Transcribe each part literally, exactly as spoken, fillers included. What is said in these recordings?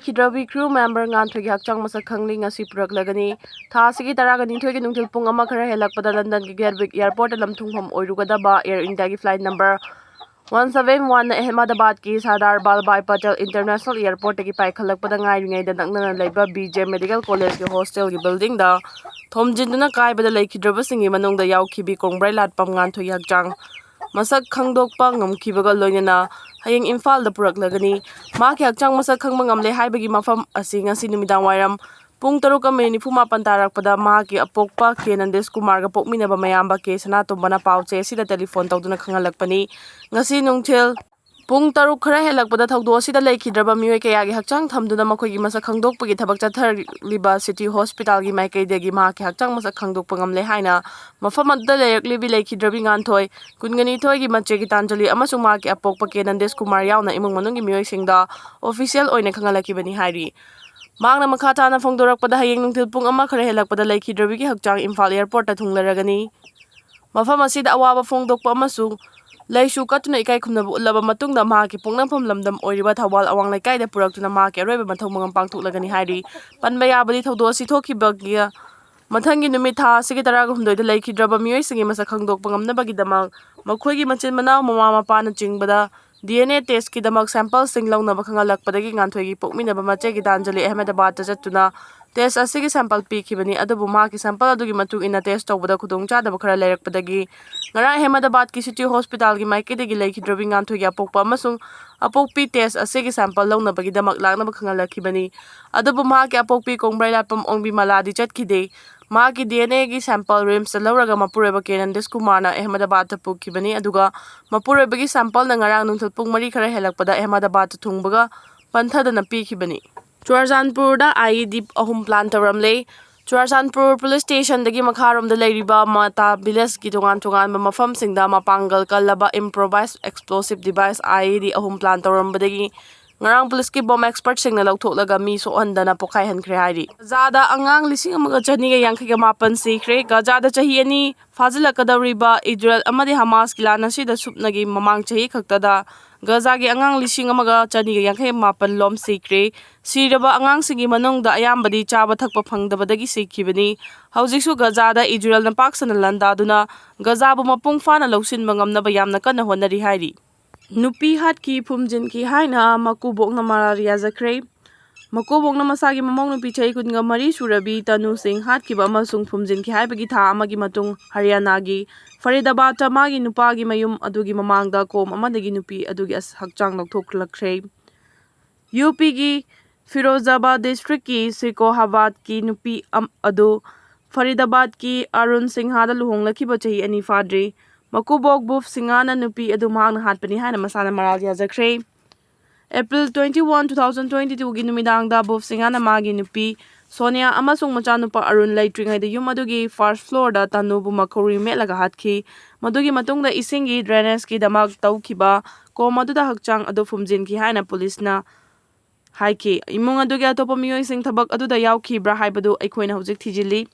ꯈꯤꯗ꯭ꯔꯕꯤ crew member ꯉꯥꯟꯊꯣꯏꯒꯤ ꯍꯛꯆꯥꯡ ꯃꯁꯛ ꯈꯪꯂꯤ ꯉꯁꯤ ꯄꯨꯔꯛꯂꯒꯅꯤ꯫ ꯊꯥ ꯑꯁꯤꯒꯤ ꯇꯔꯥꯒ ꯅꯤꯊꯣꯏꯒꯤ ꯅꯨꯡꯊꯤꯜ ꯄꯨꯡ ꯑꯃ ꯈꯔ ꯍꯦꯜꯂꯛꯄꯗ ꯂꯟꯗꯟꯒꯤ ꯒꯦꯠꯋꯤꯛ airport ꯇ ꯂꯝꯊꯨꯡꯐꯝ ꯑꯣꯏꯔꯨꯒꯗꯕ Air India ꯒꯤ flight number one seven one ꯅ ꯑꯍꯃꯗꯕꯥꯗꯀꯤ ꯁꯔꯗꯥꯔ ꯕꯜꯚꯥꯏ ꯄꯇꯦꯜ International Airport ꯇꯒꯤ ꯄꯥꯏꯈꯠꯂꯛꯄꯗ ꯉꯥꯏꯔꯤꯉꯩꯗ ꯅꯛꯅꯅ ꯂꯩꯕ B J Medical College ꯀꯤ hostel ꯒꯤ building ꯗ ꯊꯣꯝꯖꯤꯟꯗꯨꯅ ꯀꯥꯏꯕꯗ ꯂꯩꯈꯤꯗ꯭ꯔꯕꯁꯤꯡꯒꯤ ꯃꯅꯨꯡꯗ ꯌꯥꯎꯈꯤꯕꯤ ꯀꯣꯡꯕ꯭ꯔꯩ ꯂꯥꯠꯄꯝ ꯉꯥꯟꯊꯣꯏꯒꯤ ꯍꯛꯆꯥꯡ ꯃꯁꯛ ꯈꯪꯗꯣꯛꯄ ꯉꯝꯈꯤꯕꯒ ꯂꯣꯏꯅꯅ ꯍꯌꯦꯡ ꯏꯝꯐꯥꯜꯗ ꯄꯨꯔꯛꯂꯒꯅꯤ꯫ ꯃꯍꯥꯛꯀꯤ ꯍꯛꯆꯥꯡ ꯃꯁꯛ ꯈꯪꯕ ꯉꯝꯂꯦ ꯍꯥꯏꯕꯒꯤ ꯃꯐꯝ ꯑꯁꯤ ꯉꯁꯤ ꯅꯨꯃꯤꯗꯥꯡ ꯋꯥꯏꯔꯝ ꯄꯨꯡ ꯇꯔꯨꯛꯀ minute ꯅꯤꯐꯨ ꯃꯥꯄꯟ ꯇꯥꯔꯛꯄꯗ ꯃꯍꯥꯛꯀꯤ ꯑꯄꯣꯛꯄ ꯀꯦ ꯅꯟꯗꯦꯁ ꯀꯨꯃꯥꯔꯒ ꯄꯣꯛꯃꯤꯟꯅꯕ ꯃꯌꯥꯝꯕ ꯀꯦ ꯁꯅꯥꯇꯣꯝꯕꯅ ꯄꯥꯎ ꯆꯦ ꯑꯁꯤꯗ telephone ꯇꯧꯗꯨꯅ ꯈꯪꯍꯜꯂꯛꯄꯅꯤ꯫ ꯉꯁꯤ ꯅꯨꯡꯊꯤꯜ ꯄꯨꯡ ꯇꯔꯨꯛ ꯈꯔ ꯍꯦꯜꯂꯛꯄꯗ ꯊꯧꯗꯣꯛ ꯑꯁꯤꯗ ꯂꯩꯈꯤꯗ꯭ꯔꯕ ꯃꯤꯑꯣꯏ ꯀꯌꯥꯒꯤ ꯍꯛꯆꯥꯡ ꯊꯝꯗꯨꯅ ꯃꯈꯣꯏꯒꯤ ꯃꯁꯛ ꯈꯪꯗꯣꯛꯄꯒꯤ ꯊꯕꯛ ꯆꯠꯊꯔꯤꯕ city hospital ꯒꯤ ꯃꯥꯏꯀꯩꯗꯒꯤ ꯃꯍꯥꯛꯀꯤ ꯍꯛꯆꯥꯡ ꯃꯁꯛ ꯈꯪꯗꯣꯛꯄ ꯉꯝꯂꯦ ꯍꯥꯏꯅ ꯃꯐꯝ ꯑꯗꯨꯗ ꯂꯩꯔꯛꯂꯤꯕꯤ ꯂꯩꯈꯤꯗ꯭ꯔꯕꯤ ꯉꯥꯟꯊꯣꯏ, ꯀꯨꯟꯒ ꯅꯤꯊꯣꯏꯒꯤ ꯃꯆꯦ ꯒꯤꯇꯥꯟꯖꯂꯤ ꯑꯃꯁꯨꯡ ꯃꯍꯥꯛꯀꯤ ꯑꯄꯣꯛꯄ ꯀꯦ ꯅꯟꯗꯦꯁ ꯀꯨꯃꯥꯔ ꯌꯥꯎꯅ ꯏꯃꯨꯡ ꯃꯅꯨꯡꯒꯤ ꯃꯤꯑꯣꯏꯁꯤꯡꯗ official ꯑꯣꯏꯅ ꯈꯪꯍꯜꯂꯛꯈꯤꯕꯅꯤ ꯍꯥꯏꯔꯤ꯫ ꯃꯍꯥꯛꯅ ꯃꯈꯥ ꯇꯥꯅ ꯐꯣꯡꯗꯣꯔꯛꯄꯗ, ꯍꯌꯦꯡ ꯅꯨꯡꯊꯤꯜ ꯄꯨꯡ ꯑꯃ ꯈꯔ ꯍꯦꯜꯂꯛꯄꯗ ꯂꯩꯈꯤꯗ꯭ꯔꯕꯤꯒꯤ ꯍꯛꯆꯥꯡ ꯏꯝꯐꯥꯜ airport ꯇ ꯊꯨꯡꯂꯔꯒꯅꯤ꯫ ꯃꯐꯝ ꯑꯁꯤꯗ ꯑꯋꯥꯕ ꯐꯣꯡꯗꯣꯛꯄ ꯑꯃꯁꯨꯡ ꯂꯩꯁꯨ ꯀꯠꯇꯨꯅ ꯏꯀꯥꯏ ꯈꯨꯝꯅꯕ ꯎꯠꯂꯕ ꯃꯇꯨꯡꯗ, ꯃꯍꯥꯛꯀꯤ ꯄꯣꯛꯅꯐꯝ ꯂꯝꯗꯝ ꯑꯣꯏꯔꯤꯕ ꯊꯧꯕꯥꯜ ꯑꯋꯥꯡ ꯂꯩꯀꯥꯏꯗ ꯄꯨꯔꯛꯇꯨꯅ ꯃꯍꯥꯛꯀꯤ ꯑꯔꯣꯏꯕ ꯃꯊꯧ ꯃꯉꯝ ꯄꯥꯡꯊꯣꯛꯂꯒꯅꯤ ꯍꯥꯏꯔꯤ꯫ ꯄꯟꯕ ꯌꯥꯕꯗꯤ, ꯊꯧꯗꯣꯛ ꯑꯁꯤ ꯊꯣꯛꯈꯤꯕꯒꯤ ꯃꯊꯪꯒꯤ ꯅꯨꯃꯤꯠ, ꯊꯥ ꯑꯁꯤꯒꯤ ꯇꯔꯥꯒ ꯍꯨꯝꯗꯣꯏꯗ ꯂꯩꯈꯤꯗ꯭ꯔꯕ ꯃꯤꯑꯣꯏꯁꯤꯡꯒꯤ ꯃꯁꯛ ꯈꯪꯗꯣꯛꯄ ꯉꯝꯅꯕꯒꯤꯗꯃꯛ ꯃꯈꯣꯏꯒꯤ ꯃꯆꯤꯟ ꯃꯅꯥꯎ, ꯃꯃꯥ ꯃꯄꯥꯅꯆꯤꯡꯕꯗ D N A test ꯀꯤꯗꯃꯛ sample ꯁꯤꯡ ꯂꯧꯅꯕ ꯈꯪꯍꯜꯂꯛꯄꯗꯒꯤ ꯉꯥꯟꯊꯣꯏꯒꯤ ꯄꯣꯛꯃꯤꯟꯅꯕ ꯃꯆꯦ ꯒꯤꯇꯥꯟꯖꯂꯤ ꯑꯍꯃꯦꯗꯕꯥꯗꯇ ꯆꯠꯇꯨꯅ test ꯑꯁꯤꯒꯤ sample ꯄꯤꯈꯤꯕꯅꯤ꯫ ꯑꯗꯨꯕꯨ ꯃꯍꯥꯛꯀꯤ sample ꯑꯗꯨꯒꯤ ꯃꯇꯨꯡ ꯏꯟꯅ test ꯇꯧꯕꯗ ꯈꯨꯗꯣꯡꯆꯥꯗꯕ ꯈꯔ ꯂꯩꯔꯛꯄꯗꯒꯤ ꯉꯔꯥꯡ ꯑꯍꯃꯦꯗꯕꯥꯗꯀꯤ city hospital ꯒꯤ ꯃꯥꯏꯀꯩꯗꯒꯤ ꯂꯩꯈꯤꯗ꯭ꯔꯕꯤ ꯉꯥꯟꯊꯣꯏꯒꯤ ꯑꯄꯣꯛꯄ ꯑꯃꯁꯨꯡ ꯑꯄꯣꯛꯄꯤ test ꯑꯁꯤꯒꯤ sample ꯂꯧꯅꯕꯒꯤꯗꯃꯛ ꯂꯥꯛꯅꯕ ꯈꯪꯍꯜꯂꯛꯈꯤꯕꯅꯤ꯫ ꯑꯗꯨꯕꯨ ꯃꯍꯥꯛꯀꯤ ꯑꯄꯣꯛꯄꯤ ꯀꯣꯡꯕ꯭ꯔꯩ ꯂꯥꯠꯄꯝ ꯑꯣꯡꯕꯤꯃꯂꯥꯗꯤ ꯆꯠꯈꯤꯗꯦ꯫ ꯃꯍꯥꯛꯀꯤ D N A ꯒꯤ sample RIMS ꯇ ꯂꯧꯔꯒ ꯃꯄꯨꯔꯣꯏꯕ ꯀꯦ ꯅꯟꯗꯦꯁ ꯀꯨꯃꯥꯔꯅ ꯑꯍꯃꯦꯗꯕꯥꯗꯇ ꯄꯨꯈꯤꯕꯅꯤ꯫ ꯑꯗꯨꯒ ꯃꯄꯨꯔꯣꯏꯕꯒꯤ sample ꯅ ꯉꯔꯥꯡ ꯅꯨꯡꯊꯤꯜ ꯄꯨꯡ ꯃꯔꯤ ꯈꯔ ꯍꯦꯜꯂꯛꯄꯗ ꯑꯍꯃꯦꯗꯕꯥꯗꯇ ꯊꯨꯡꯕꯒ ꯄꯟꯊꯗꯅ ꯄꯤꯈꯤꯕꯅꯤ꯫ ꯆꯨꯔꯆꯥꯟꯄꯨꯔꯗ I E D ꯑꯍꯨꯝ plant ꯇꯧꯔꯝꯂꯦ꯫ ꯆꯨꯔꯆꯥꯟꯄꯨꯔ police station ꯗꯒꯤ ꯃꯈꯥꯔꯣꯝꯗ ꯂꯩꯔꯤꯕ ꯃꯇꯥ village ꯀꯤ ꯇꯣꯉꯥꯟ ꯇꯣꯉꯥꯟꯕ ꯃꯐꯝꯁꯤꯡꯗ ꯃꯄꯥꯡꯒꯜ ꯀꯜꯂꯕ improvised explosive device I E D ꯑꯍꯨꯝ plant ꯇꯧꯔꯝꯕꯗꯒꯤ ꯉꯔꯥꯡ ꯄꯨꯂꯤꯁꯀꯤ ꯕꯣꯝ ꯑꯦꯛꯁꯄꯔꯠꯁꯤꯡꯅ ꯂꯧꯊꯣꯛꯂꯒ ꯃꯤ ꯁꯣꯛꯍꯟꯗꯅ ꯄꯣꯈꯥꯏꯍꯟꯈ꯭ꯔꯦ ꯍꯥꯏꯔꯤ꯫ ꯒꯖꯥꯗ ꯑꯉꯥꯡ ꯂꯤꯁꯤꯡ ꯑꯃꯒ ꯆꯅꯤꯒ ꯌꯥꯡꯈꯩꯒ ꯃꯥꯄꯟ ꯁꯤꯈ꯭ꯔꯦ꯫ ꯒꯖꯥꯗ ꯆꯍꯤ ꯑꯅꯤ ꯐꯥꯖꯤꯜꯂꯛꯀꯗꯧꯔꯤꯕ ꯏꯖꯔꯦꯜ ꯑꯃꯗꯤ ꯍꯃꯥꯁꯀꯤ ꯂꯥꯟ ꯑꯁꯤꯗ ꯁꯨꯞꯅꯒꯤ ꯃꯃꯥꯡ ꯆꯍꯤ ꯈꯛꯇꯗ ꯒꯖꯥꯒꯤ ꯑꯉꯥꯡ ꯂꯤꯁꯤꯡ ꯑꯃꯒ ꯆꯅꯤꯒ ꯌꯥꯡꯈꯩ ꯃꯥꯄꯟ ꯂꯣꯝ ꯁꯤꯈ꯭ꯔꯦ꯫ ꯁꯤꯔꯕ ꯑꯉꯥꯡꯁꯤꯡꯒꯤ ꯃꯅꯨꯡꯗ ꯑꯌꯥꯝꯕꯗꯤ ꯆꯥꯕ ꯊꯛꯄ ꯐꯪꯗꯕꯗꯒꯤ ꯁꯤꯈꯤꯕꯅꯤ꯫ ꯍꯧꯖꯤꯛꯁꯨ ꯒꯖꯥꯗ ꯏꯖꯔꯦꯜꯅ ꯄꯥꯛ ꯁꯟꯅ ꯂꯥꯟꯗꯥꯗꯨꯅ ꯒꯖꯥꯕꯨ ꯃꯄꯨꯡ ꯐꯥꯅ ꯂꯧꯁꯤꯟꯕ ꯉꯝꯅꯕ ꯌꯥꯝꯅ ꯀꯟꯅ ꯍꯣꯠꯅꯔꯤ ꯍꯥꯏꯔꯤ꯫ ꯅꯨꯄꯤ ꯍꯥꯠꯈꯤ, ꯐꯨꯝꯖꯤꯟꯈꯤ ꯍꯥꯏꯅ ꯃꯀꯨꯕꯣꯛꯅ ꯃꯔꯥꯜ ꯌꯥꯖꯈ꯭ꯔꯦ꯫ ꯃꯀꯨꯕꯣꯛꯅ ꯃꯁꯥꯒꯤ ꯃꯃꯧ ꯅꯨꯄꯤ ꯆꯍꯤ ꯀꯨꯟꯒ ꯃꯔꯤ ꯁꯨꯔꯕꯤ ꯇꯅꯨ ꯁꯤꯡ ꯍꯥꯠꯈꯤꯕ ꯑꯃꯁꯨꯡ ꯐꯨꯝꯖꯤꯟꯈꯤ ꯍꯥꯏꯕꯒꯤ ꯊꯥ ꯑꯃꯒꯤ ꯃꯇꯨꯡ ꯍꯔꯤꯌꯥꯅꯥꯒꯤ ꯐꯔꯤꯗꯥꯕꯥꯗꯇ ꯃꯥꯒꯤ ꯅꯨꯄꯥꯒꯤ ꯃꯌꯨꯝ ꯑꯗꯨꯒꯤ ꯃꯃꯥꯡꯗ ꯀꯣꯝ ꯑꯃꯗꯒꯤ ꯅꯨꯄꯤ ꯑꯗꯨꯒꯤ ꯑꯁ-, ꯍꯛꯆꯥꯡ ꯂꯧꯊꯣꯛꯂꯛꯈ꯭ꯔꯦ꯫ ꯌꯨ ꯄꯤꯒꯤ ꯐꯤꯔꯣꯖꯥꯕꯥꯗ ꯗꯤꯁꯇ꯭ꯔꯤꯛꯀꯤ ꯁꯤꯀꯣꯍꯥꯕꯥꯗꯀꯤ ꯅꯨꯄꯤ ꯑꯝ-, ꯑꯗꯨ ꯐꯔꯤꯗꯥꯕꯥꯗꯀꯤ ꯑꯔꯨꯟ ꯁꯤꯡꯍꯥꯗ ꯂꯨꯍꯣꯡꯂꯛꯈꯤꯕ ꯆꯍꯤ ꯑꯅꯤ ꯐꯥꯗ꯭ꯔꯤ꯫ ꯃꯀꯨꯕꯣꯛ ꯕꯨꯞ ꯁꯤꯡꯍꯥꯅ ꯅꯨꯄꯤ ꯑꯗꯨ ꯃꯍꯥꯛꯅ ꯍꯥꯠꯄꯅꯤ ꯍꯥꯏꯅ ꯃꯁꯥꯅ ꯃꯔꯥꯜ ꯌꯥꯖꯈ꯭ꯔꯦ꯫ April twenty one, two thousand twenty two ꯒꯤ ꯅꯨꯃꯤꯗꯥꯡꯗ ꯕꯨꯞ ꯁꯤꯡꯍꯥꯅ ꯃꯥꯒꯤ ꯅꯨꯄꯤ ꯁꯣꯅꯤꯌꯥ ꯑꯃꯁꯨꯡ ꯃꯆꯥꯅꯨꯄꯥ ꯑꯔꯨꯟ ꯂꯩꯇ꯭ꯔꯤꯉꯩꯗ ꯌꯨꯝ ꯑꯗꯨꯒꯤ first floorꯗ ꯇꯅꯨꯕꯨ ꯃꯈꯧꯔꯤ ꯃꯦꯠꯂꯒ ꯍꯥꯠꯈꯤ꯫ ꯃꯗꯨꯒꯤ ꯃꯇꯨꯡꯗ ꯏꯁꯤꯡꯒꯤ drainageꯀꯤꯗꯃꯛ ꯇꯧꯈꯤꯕ ꯀꯣꯝ ꯑꯗꯨꯗ ꯍꯛꯆꯥꯡ ꯑꯗꯨ ꯐꯨꯝꯖꯤꯟꯈꯤ ꯍꯥꯏꯅ ꯄꯨꯂꯤꯁꯅ ꯍꯥꯏꯈꯤ꯫ ꯏꯃꯨꯡ ꯑꯗꯨꯒꯤ ꯑꯇꯣꯞꯄ ꯃꯤꯑꯣꯏꯁꯤꯡ ꯊꯕꯛ ꯑꯗꯨꯗ ꯌꯥꯎꯈꯤꯕ꯭ꯔꯥ ꯍꯥꯏꯕꯗꯨ ꯑꯩꯈꯣꯏꯅ ꯍꯧꯖꯤꯛ ꯊꯤꯖꯤꯜꯂꯤ꯫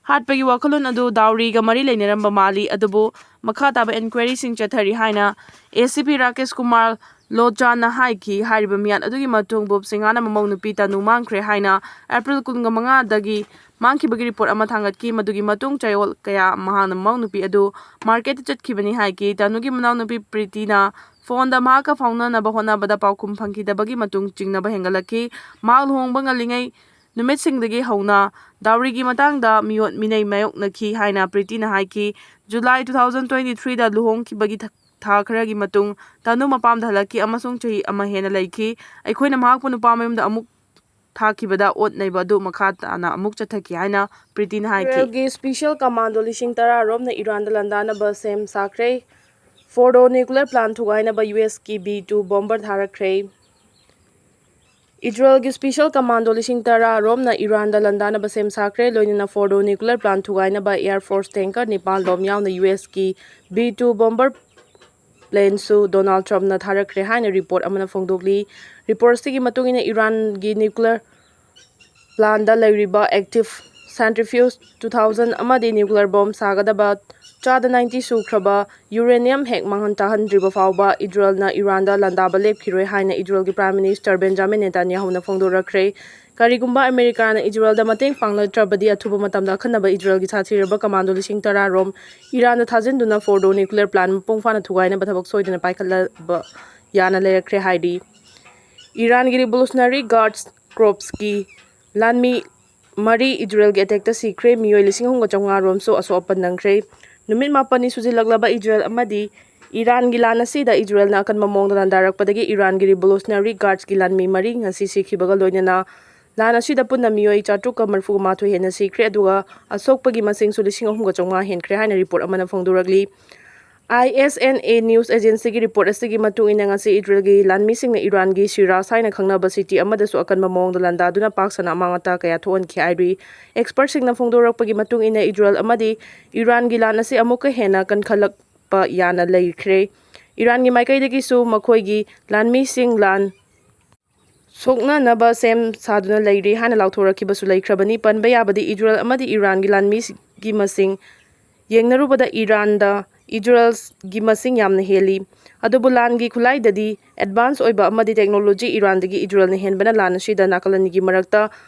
ꯍꯥꯠꯄꯒꯤ ꯋꯥꯈꯜꯂꯣꯟ ꯑꯗꯨ dowryꯒ ꯃꯔꯤ ꯂꯩꯅꯔꯝꯕ ꯃꯥꯜꯂꯤ, ꯑꯗꯨꯕꯨ ꯃꯈꯥ ꯇꯥꯕ inquiryꯁꯤꯡ ꯆꯠꯊꯔꯤ ꯍꯥꯏꯅ A C P Rakesh Kumar ꯂꯣꯆꯥꯟꯅ ꯍꯥꯏꯈꯤ꯫ ꯍꯥꯏꯔꯤꯕ ꯃꯤꯌꯥꯠ ꯑꯗꯨꯒꯤ ꯃꯇꯨꯡ ꯕꯨꯞ ꯁꯤꯡꯍꯥꯅ ꯃꯃꯧ ꯅꯨꯄꯤ ꯇꯅꯨ ꯃꯥꯡꯈ꯭ꯔꯦ ꯍꯥꯏꯅ April ꯀꯨꯟꯒ ꯃꯉꯥꯗꯒꯤ ꯃꯥꯡꯈꯤꯕꯒꯤ report ꯑꯃ ꯊꯥꯡꯒꯠꯈꯤ꯫ ꯃꯗꯨꯒꯤ ꯃꯇꯨꯡ ꯆꯌꯣꯜ ꯀꯌꯥ ꯃꯍꯥꯛꯅ ꯃꯃꯧ ꯅꯨꯄꯤ ꯑꯗꯨ marketꯇ ꯆꯠꯈꯤꯕꯅꯤ ꯍꯥꯏꯈꯤ꯫ ꯇꯅꯨꯒꯤ ꯃꯅꯥꯎꯅꯨꯄꯤ ꯄ꯭ꯔꯤꯇꯤꯅ phoneꯗ ꯃꯍꯥꯛꯀ ꯐꯥꯎꯅꯅꯕ ꯍꯣꯠꯅꯕꯗ ꯄꯥꯎꯈꯨꯝ ꯐꯪꯈꯤꯗꯕꯒꯤ ꯃꯇꯨꯡ ꯆꯤꯡꯅꯕ ꯍꯦꯟꯒꯠꯂꯛꯈꯤ꯫ ꯃꯍꯥꯛ ꯂꯨꯍꯣꯡꯕ ꯉꯜꯂꯤꯉꯩ ꯅꯨꯃꯤꯠꯁꯤꯡꯗꯒꯤ ꯍꯧꯅ dowryꯒꯤ ꯃꯇꯥꯡꯗ ꯃꯤꯑꯣꯠ ꯃꯤꯅꯩ ꯃꯥꯌꯣꯛꯅꯈꯤ ꯍꯥꯏꯅ ꯄ꯭ꯔꯤꯇꯤꯅ ꯍꯥꯏꯈꯤ꯫ July two thousand twenty threeꯗ ꯂꯨꯍꯣꯡꯈꯤꯕꯒꯤ ꯊ-, ꯊꯥ ꯈꯔꯒꯤ ꯃꯇꯨꯡ ꯇꯅꯨ ꯃꯄꯥꯝꯗ ꯍꯜꯂꯛꯈꯤ ꯑꯃꯁꯨꯡ ꯆꯍꯤ ꯑꯃ ꯍꯦꯟꯅ ꯂꯩꯈꯤ꯫ ꯑꯩꯈꯣꯏꯅ ꯃꯍꯥꯛꯄꯨ ꯅꯨꯄꯥ ꯃꯌꯨꯝꯗ ꯑꯃꯨꯛ ꯊꯥꯈꯤꯕꯗ ꯑꯣꯠ ꯅꯩꯕ ꯑꯗꯨ ꯃꯈꯥ ꯇꯥꯅ ꯑꯃꯨꯛ ꯆꯠꯊꯈꯤ ꯍꯥꯏꯅ ꯄ꯭ꯔꯤꯇꯤꯅ ꯍꯥꯏꯈꯤ꯫ ꯏꯁꯔꯥꯌꯦꯜꯒꯤ special commando ꯂꯤꯁꯤꯡ ꯇꯔꯥ ꯔꯣꯝꯅ ꯏꯔꯥꯟꯗ ꯂꯥꯟꯗꯥꯅꯕ ꯁꯦꯝ ꯁꯥꯈ꯭ꯔꯦ꯫ Fordo nuclear plant ꯊꯨꯒꯥꯏꯅꯕ U S ꯀꯤ B two bomber ꯊꯥꯔꯛꯈ꯭ꯔꯦ꯫ ꯏꯖꯔꯦꯜꯒꯤ special commando ꯂꯤꯁꯤꯡ ꯇꯔꯥ ꯔꯣꯝꯅ ꯏꯔꯥꯟꯗ ꯂꯥꯟꯗꯥꯅꯕ ꯁꯦꯝ ꯁꯥꯈ꯭ꯔꯦ, ꯂꯣꯏꯅꯅ Fordo nuclear plant ꯊꯨꯒꯥꯏꯅꯕ air force tanker ꯅꯤꯄꯥꯟ ꯂꯣꯝ ꯌꯥꯎꯅ U S ꯀꯤ B two bomber ꯄ꯭ꯂꯦꯟꯁꯨ ꯗꯣꯅꯥꯜꯗ ꯇ꯭ꯔꯝꯞꯅ ꯊꯥꯔꯛꯈ꯭ꯔꯦ ꯍꯥꯏꯅ ꯔꯤꯄꯣꯔꯠ ꯑꯃꯅ ꯐꯣꯡꯗꯣꯛꯂꯤ꯫ ꯔꯤꯄꯣꯔꯠꯁꯤꯒꯤ ꯃꯇꯨꯡ ꯏꯟꯅ ꯏꯔꯥꯟꯒꯤ ꯅ꯭ꯌꯨꯀ꯭ꯂꯤꯌꯔ ꯄ꯭ꯂꯥꯟꯗ ꯂꯩꯔꯤꯕ ꯑꯦꯛꯇꯤꯚ ꯁꯦꯟꯇ꯭ꯔꯤꯐ꯭ꯌꯨꯖ ꯇꯨ ꯊꯥꯎꯖꯟ ꯑꯃꯗꯤ ꯅ꯭ꯌꯨꯀ꯭ꯂꯤꯌꯔ ꯕꯣꯝ ꯁꯥꯒꯗꯕ ꯆꯥꯗ ꯅꯥꯏꯟꯇꯤ ꯁꯨꯈ꯭ꯔꯕ ꯌꯨꯔꯦꯅꯤꯌꯝ ꯍꯦꯛ ꯃꯥꯡꯍꯟ ꯇꯥꯍꯟꯗ꯭ꯔꯤꯕ ꯐꯥꯎꯕ ꯏꯖꯔꯦꯜꯅ ꯏꯔꯥꯟꯗ ꯂꯥꯟꯗꯥꯕ ꯂꯦꯞꯈꯤꯔꯣꯏ ꯍꯥꯏꯅ ꯏꯖꯔꯦꯜꯒꯤ ꯄ꯭ꯔꯥꯏꯝ ꯃꯤꯅꯤꯁꯇꯔ ꯕꯦꯟꯖꯥꯃꯤꯟ ꯅꯦꯇꯥꯟꯌꯥꯍꯨꯅ ꯐꯣꯡꯗꯣꯔꯛꯈ꯭ꯔꯦ꯫ ꯀꯔꯤꯒꯨꯝꯕ ꯑꯃꯦꯔꯤꯀꯥꯅ ꯏꯖꯔꯦꯜꯗ ꯃꯇꯦꯡ ꯄꯥꯡꯂꯛꯇ꯭ꯔꯕꯗꯤ ꯑꯊꯨꯕ ꯃꯇꯝꯗ ꯑꯈꯟꯅꯕ ꯏꯖꯔꯦꯜꯒꯤ ꯁꯥꯊꯤꯔꯕ ꯀꯃꯥꯟꯗꯣ ꯂꯤꯁꯤꯡ ꯇꯔꯥ ꯔꯣꯝ ꯏꯔꯥꯟꯗ ꯊꯥꯖꯤꯟꯗꯨꯅ ꯐꯣꯔꯗꯣ ꯅ꯭ꯌꯨꯀ꯭ꯂꯤꯌꯔ ꯄ꯭ꯂꯥꯟ ꯃꯄꯨꯡ ꯐꯥꯅ ꯊꯨꯒꯥꯏꯅꯕ ꯊꯕꯛ ꯁꯣꯏꯗꯅ ꯄꯥꯏꯈꯠꯂꯕ ꯌꯥꯅ ꯂꯩꯔꯛꯈ꯭ꯔꯦ ꯍꯥꯏꯔꯤ꯫ ꯏꯔꯥꯟꯒꯤ ꯔꯤꯚꯣꯂꯨꯁꯅꯔꯤ ꯒꯥꯔꯗꯁ ꯀꯣꯔꯞꯁꯀꯤ ꯂꯥꯟꯃꯤ ꯃꯔꯤ ꯏꯖꯔꯦꯜꯒꯤ ꯑꯦꯇꯦꯛꯇ ꯁꯤꯈ꯭ꯔꯦ꯫ ꯃꯤꯑꯣꯏ ꯂꯤꯁꯤꯡ ꯑꯍꯨꯝꯒ ꯆꯥꯝꯃꯉꯥ ꯔꯣꯝꯁꯨ ꯑꯁꯣꯛ ꯑꯄꯟ ꯅꯪꯈ꯭ꯔꯦ꯫ ꯅꯨꯃꯤꯠ ꯃꯥꯄꯟꯅꯤ ꯁꯨꯖꯤꯜꯂꯛꯂꯕ ꯏꯖꯔꯦꯜ ꯑꯃꯗꯤ ꯏꯔꯥꯟꯒꯤ ꯂꯥꯟ ꯑꯁꯤꯗ ꯏꯖꯔꯦꯜꯅ ꯑꯀꯟꯕ ꯃꯑꯣꯡꯗ ꯂꯥꯟꯗꯥꯔꯛꯄꯗꯒꯤ ꯏꯔꯥꯟꯒꯤ ꯔꯤꯚꯣꯂꯨꯁꯅꯔꯤ ꯒꯥꯔꯗꯁꯀꯤ ꯂꯥꯟꯃꯤ ꯃꯔꯤ ꯉꯁꯤ ꯁꯤꯈꯤꯕꯒ ꯂꯣꯏꯅꯅ ꯂꯥꯟ ꯑꯁꯤꯗ ꯄꯨꯟꯅ ꯃꯤꯑꯣꯏ ꯆꯥꯇ꯭ꯔꯨꯛꯀ ꯃꯔꯤꯐꯨ ꯃꯥꯊꯣꯏ ꯍꯦꯟꯅ ꯁꯤꯈ꯭ꯔꯦ, ꯑꯗꯨꯒ ꯑꯁꯣꯛꯄꯒꯤ ꯃꯁꯤꯡꯁꯨ ꯂꯤꯁꯤꯡ ꯑꯍꯨꯝꯒ ꯆꯥꯝꯃꯉꯥ ꯍꯦꯟꯈ꯭ꯔꯦ ꯍꯥꯏꯅ ꯔꯤꯄꯣꯔꯠ ꯑꯃꯅ ꯐꯣꯡꯗꯣꯔꯛꯂꯤ꯫ ꯑꯥꯏ ꯑꯦꯁ ꯑꯦꯟ ꯑꯦ ꯅ꯭ꯌꯨꯁ ꯑꯦꯖꯦꯟꯁꯤꯒꯤ ꯔꯤꯄꯣꯔꯠ ꯑꯁꯤꯒꯤ ꯃꯇꯨꯡ ꯏꯟꯅ, ꯉꯁꯤ ꯏꯖꯔꯦꯜꯒꯤ ꯂꯥꯟꯃꯤꯁꯤꯡꯅ ꯏꯔꯥꯟꯒꯤ ꯁꯤꯔꯥꯖ ꯍꯥꯏꯅ ꯈꯪꯅꯕ ꯁꯤꯇꯤ ꯑꯃꯗꯁꯨ ꯑꯀꯟꯕ ꯃꯑꯣꯡꯗ ꯂꯥꯟꯗꯥꯗꯨꯅ ꯄꯥꯛ ꯁꯟꯅ ꯑꯃꯥꯡ ꯑꯇꯥ ꯀꯌꯥ ꯊꯣꯛꯍꯟꯈꯤ ꯍꯥꯏꯔꯤ꯫ ꯑꯦꯛꯁꯄꯔꯠꯁꯤꯡꯅ ꯐꯣꯡꯗꯣꯔꯛꯄꯒꯤ ꯃꯇꯨꯡ ꯏꯟꯅ, ꯏꯖꯔꯦꯜ ꯑꯃꯗꯤ ꯏꯔꯥꯟꯒꯤ ꯂꯥꯟ ꯑꯁꯤ ꯑꯃꯨꯛꯀ ꯍꯦꯟꯅ ꯀꯟꯈꯠꯂꯛꯄ ꯌꯥꯅ ꯂꯩꯈ꯭ꯔꯦ꯫ ꯏꯔꯥꯟꯒꯤ ꯃꯥꯏꯀꯩꯗꯒꯤꯁꯨ ꯃꯈꯣꯏꯒꯤ ꯂꯥꯟꯃꯤꯁꯤꯡ ꯂꯥꯟ ꯁꯣꯛꯅꯅꯕ ꯁꯦꯝ ꯁꯥꯗꯨꯅ ꯂꯩꯔꯤ ꯍꯥꯏꯅ ꯂꯥꯎꯊꯣꯔꯛꯈꯤꯕꯁꯨ ꯂꯩꯈ꯭ꯔꯕꯅꯤ꯫ ꯄꯟꯕ ꯌꯥꯕꯗꯤ, ꯏꯖꯔꯦꯜ ꯑꯃꯗꯤ ꯏꯔꯥꯟꯒꯤ ꯂꯥꯟꯃꯤꯒꯤ ꯃꯁꯤꯡ ꯌꯦꯡꯅꯔꯨꯕꯗ ꯏꯔꯥꯟꯗ ꯏꯖꯔꯦꯜꯒꯤ ꯃꯁꯤꯡ ꯌꯥꯝꯅ ꯍꯦꯜꯂꯤ꯫ ꯑꯗꯨꯕꯨ ꯂꯥꯟꯒꯤ ꯈꯨꯠꯂꯥꯏꯗꯗꯤ ꯑꯦꯗꯚꯥꯟꯁ ꯑꯣꯏꯕ ꯑꯃꯗꯤ ꯇꯦꯛꯅꯣꯂꯣꯖꯤ ꯏꯔꯥꯟꯗꯒꯤ ꯏꯖꯔꯦꯜꯅ ꯍꯦꯟꯕꯅ ꯂꯥꯟ ꯑꯁꯤꯗ ꯅꯥꯀꯜ ꯑꯅꯤꯒꯤ ꯃꯔꯛꯇ